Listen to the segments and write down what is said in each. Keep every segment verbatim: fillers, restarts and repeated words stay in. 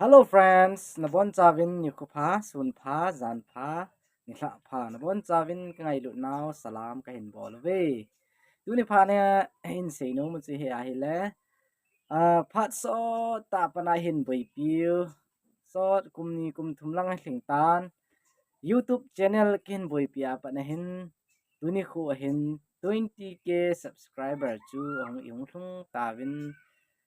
Hello friends, nabonchauvin nikho pha, sun pha, jan pha, nilhah pha, nabonchauvin kangailut nau salam kahin bol uve. Tuni phat a hin seinom chu hi ahile, ah, phat sot tah a pat a hin boipiu, sot kum ni kum thum lang alhing tan, YouTube channel kahin boipi a pat a hin, tuni kho a hin twenty K subscriber chu ahung, ihung lhung tauvin,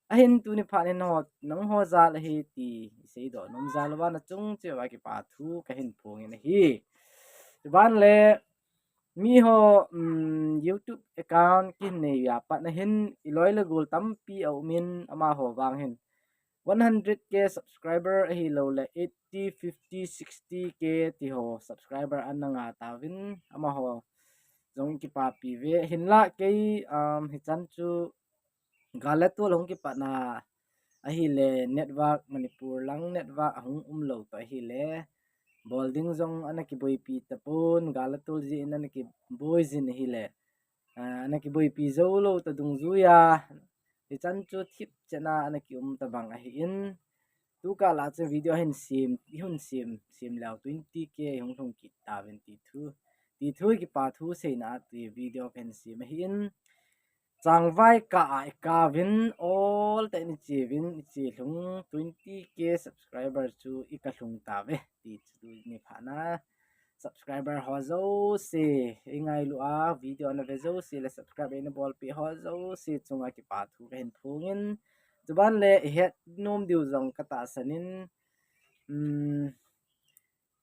ahin tuni phat in nangho, nangho jal ahi ti iseidoh nom jal uva nachung cheh uva kipa thu kahin phong in ahi. Chuban le miho, um, YouTube account kahin nei a pat a hin iloi le gol tampi aum in amaho vang hin one hundred K subscriber ahilou le eighty, fifty, sixty K tiho subscriber ana nga tauvin amaho jong kipapi uve. Hinlah kei, um, hichan chu gal le tol hung kipat na ahile network, Manipur lang network ahung umlou toh ahile, bol ding jong ana kiboipi tapon, gal le tol jeh in ana kiboi jin ahile, ah, ana kiboipi jou lou toh dungjui a, hichan chu thipchet a ana kium tabang ahin, tukah lah chun video hin sem, ihun sem, sem leu twenty K ihung lhung kit tauvin ti thu, ti thu kipa thu seina a ti video kahin sem ahin, changvai kah a ikauvin, ol tah in icheuvin, iche lhung twenty K subscriber chu ika lhung tauve ti chu tuni phat a subscriber ho jouse, ingailu a video ana ve jouse le subscribe eina bolpeh ho jouse chunga kipa thu kahin phong in, chuban le ihet nom diu jong katahsan in, um,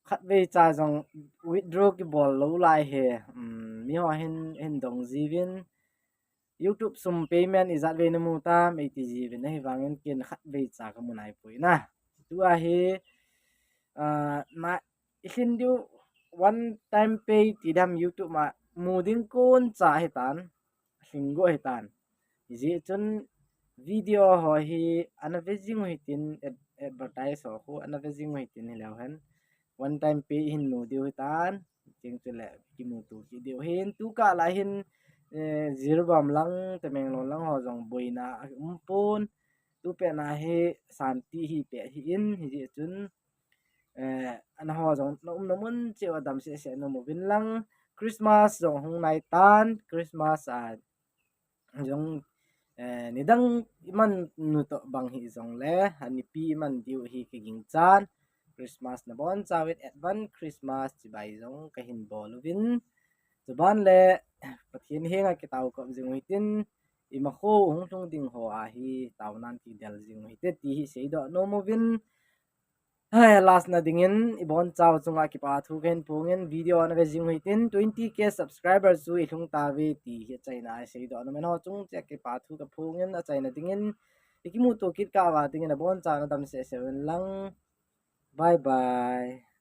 khatvei cha jong withdraw kibol lou lai hi, um, miho hin, hin dong jiuvin, YouTube sum payment ijat vei namu tam eiti jiuvin, ahivangin ken khatvei cha kamu naipoi na. Tua hi, ah, na, ilhin diu one time pay ti dam YouTube a mu ding kon cha hitan, lhing go hitan. Hijeh chun video ho hi ana ve jing u hitin, ad-, advertise ho khu ana ve jing u hitin hileu hen, one time pay hin mu diu hitan, cheng chule kimuto kit diu hin, tukah lah hin, eh, Jiribam lang, Tamenglong lang ho jong boina aumpon, tupet na hi santi hi peh hi in, hijeh chun, eh, nangho jong naum nom un cheh uva dam sehseh nom uvin lang, Christmas jong hung nai tan, Christmas a jong, eh, nidang iman nu toh bang hijongle, anipi iman diu hi kaginchan, Christmas nabonchauvin advance Christmas chibai jong kahin bol uvin, chuban le Pathen henga kitao kop jing u hitin, imakho hung lhung ding ho a hi taonan kidel jing u hite ti hi seidoh nom uvin, hai, last na dingin ibonchau chunga kipa thu kahin phong in, video ana ve jing u hitin twenty K subscriber chu ilhung tauve ti hi achaina a iseidoh nom in, ho chung cheh a kipa thu kaphong in, achaina dingin ikimuto kit kah uva dingin abonchauvin nadam sehseh uvin lang. Bye bye.